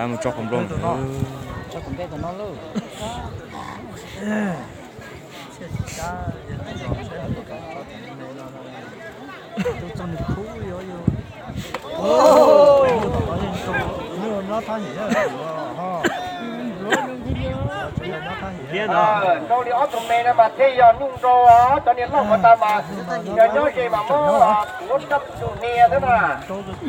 Mus tso qhov nplooj, tso qhov nplooj no lauj. Txog nws khub yuav yus. Nrau li ob tug me no mas thiaj yog nyuj nrau os, cov niag loj ko tas mas yog nyob ze mas muab tuav rab tus hnia xwb na. Nrau tas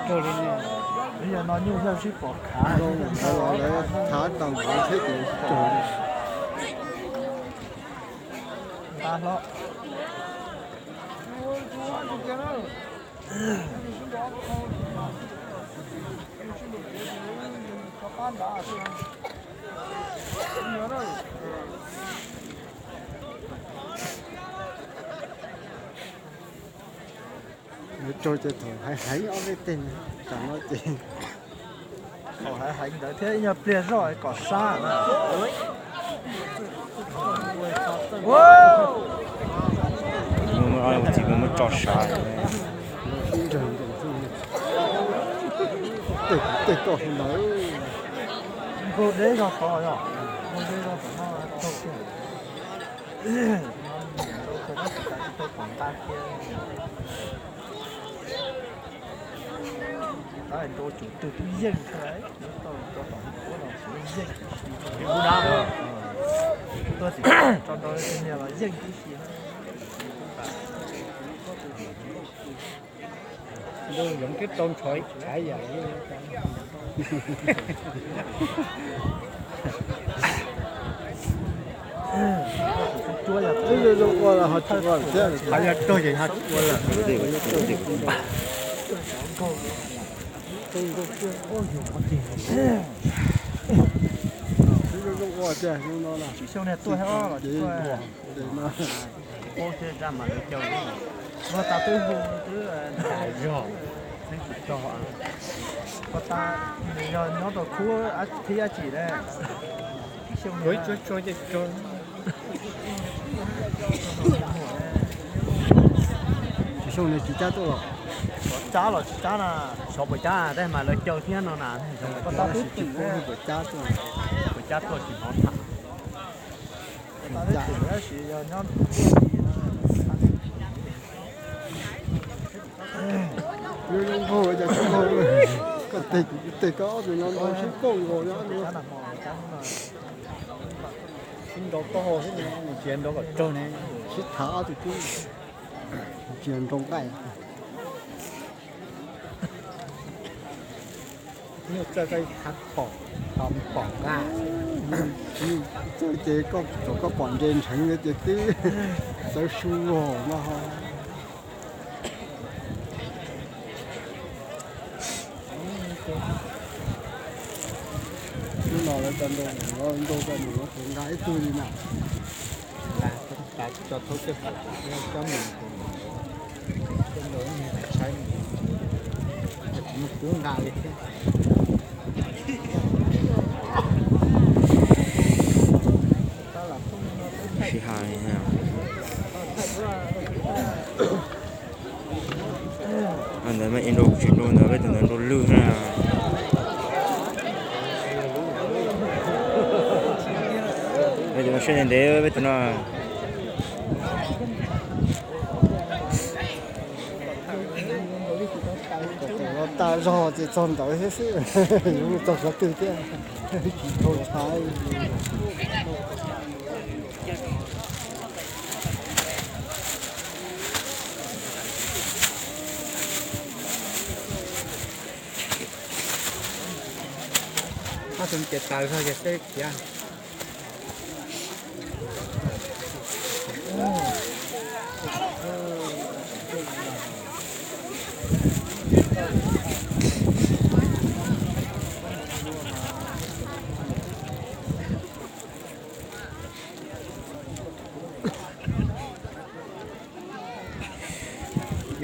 zog li yog. Yog no nyuj yog sib pom khav, lawv thav tau nkaus thiab ces tsaug. Nqa hlo. Nws tsaug ces thaum heev heev ob peb teg, tam no ces thaum heev heev ntawd thiab ib nyuag pliag zoj kom sab. Txiv muab tso sav. Tej koj ntawd. Nkaug deb zog tod yog, nkaug deb zog tod no tsaug kiag. Nrau tsum twg twb yeej, tau rau tom hauv kuab no kuv yeej tib si. Tuaj tim tso rau tej niag los yeej tib si. Ntu yoov twb tau ntshov ib tshav yam li. Zoo ua los ho tsis ua thiab, yog raug ces ho tsis ua lawm. Zoo ua tiag, zoo no na. Tsis xyoo niag tuaj thiab los tsis tuaj. Paub thiab zaj mas lawv caug luag tas twb hu twb zog, txheeb tsis txog. Ko tas nws yog nyob rau khub thib dab tsi ne? Tsis xyoo niag, tsis xyoo niag tsis cab tuaj los? Xyov cab los tsis cab na. Xyov puas cab tab mas lawv caug thiab no na. Ko tas twb twm puas cab tuaj, puas cab tuaj tsis hnov tham. Nyob zoo nkaug cas tsis nkaug, koj teg kuv kuv teg, koj ob tug no nrau sib pauj nkaus li. Sib nrau taub hau xwb, mus cia nrau kom raug ne. Sib thav ob tug tub, cia nrau nqaij. Nyuj txawj koj ib thav pom, pom nqa. Nyuj txawj ces koj thaum koj pom ntse ntseev ces twb txawv su vog no. Hnub no lawv cov nrau, nrau cov nrau no puas nqa ib tug li na? Nqa, tso thaub coj pom cov mus, coj nrau ib niag tshaib, tsis muaj kub nqa li thiab. Sawv ntev ntev peb tus no. Tag zog ces txog ntawd thiab xwb, yuav mus txog qhov twg thiab, tsis tau tshaib. Ob tug ces taws zog ces seb khiav.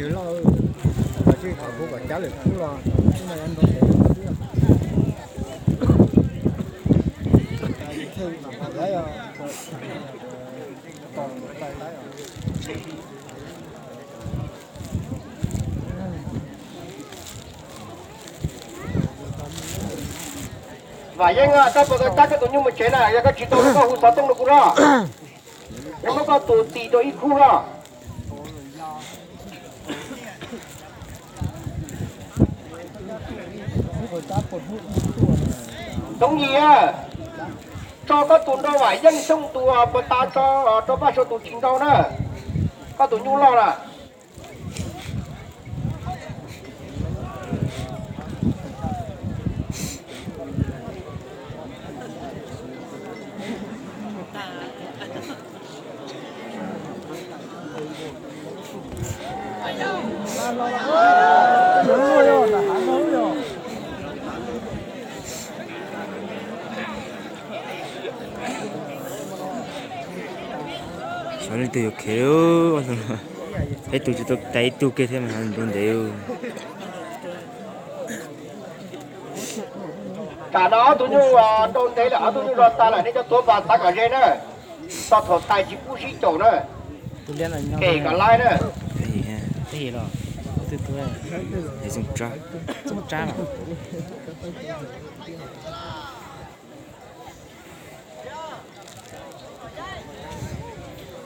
Yawg loj, koj tsis thaum kuv kom cab lwm kub los, Vam Yeej, koj puas tau cab koj tus nyuj mus tsev na? Yog koj tsis tau, koj hu xov tooj rau kuv no. Yog muab koj tus tis rau ib khub no. Tub Yis, tso koj tus nraug Vam Yeej Xyooj tus puas tas tso rau Paj Suav tus tsis nrau na, koj tus nyuj loj na. Xyov leej twg yuav khiav, peb tus tsis tau tais ib tug kiag thiab mas nrau ntev. Tam no ob tug nyuj nrau ntev lawm, ob tug nyuj nrau tas lawm, nej cov tuav npas xav kom ze na, txog thaum tais tsis pub sib caum na. Kem kom laib na.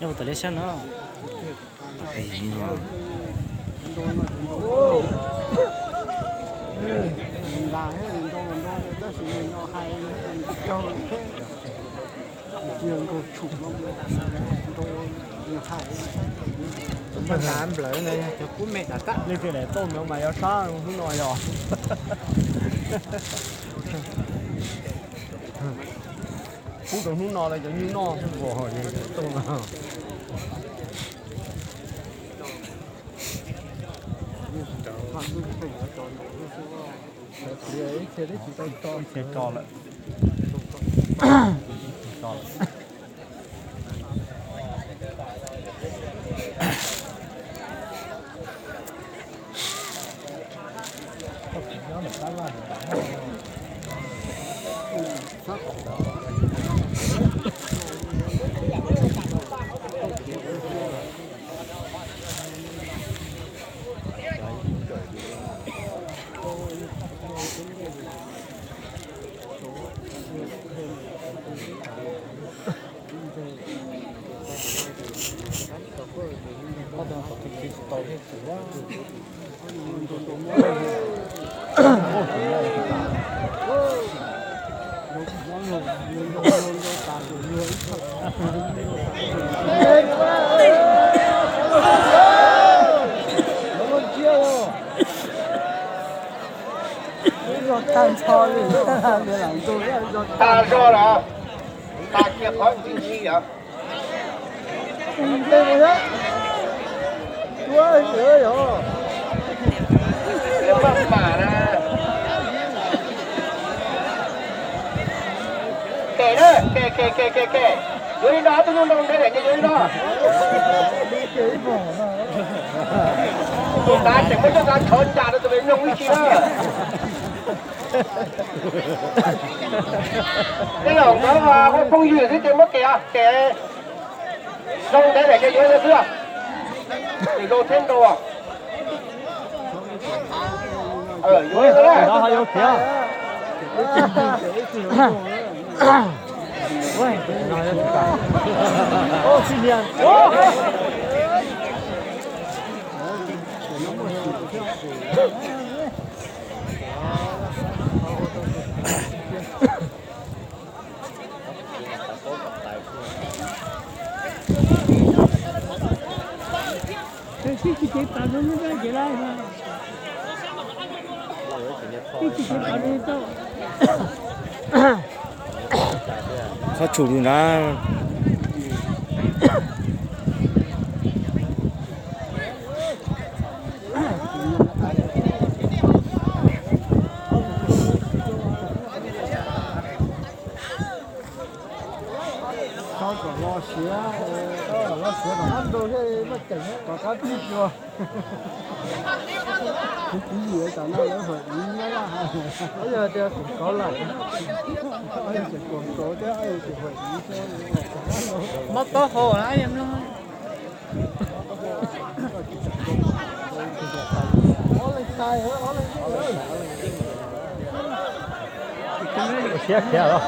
Nyob puas tom liab sab no. Npawg Ntav Nplawv na yog cov kub me tas tag. Leej twg lam tau no mas yog sab hnub no yog. Pub rau hnub no los cov nyuj noj vos tau no. Tso lawm. Tag zog lawm, tag kiag qhov ntxim ntxi os. Kem na, kem kem kem kem kem. Yuav li no, ob tug nyuj nrau ntev lawm ces yuav li no. Tus ntav tseem muab coj nqa tshov ncas rau tus me mloog ib si na. Tej zaum nkawd ua phooj ywg xwb ces muab kem, kem. Zoo ntev lawm ces yuav li xwb. Nws zoo thiab nrau. Yuav li xwb. Qhov tshum lug nrad. Txhob kom lo siav, txhob kom lo siav kom qab ntug thiaj li muaj ceem, kom qab tib dua. Kuv kuv yim tam no lawv huam iv nyob laj hais, yog tias kuv kauv lawm, kuv kauv thiab ces huam iv. Mob taub hau na. Siab khiav los.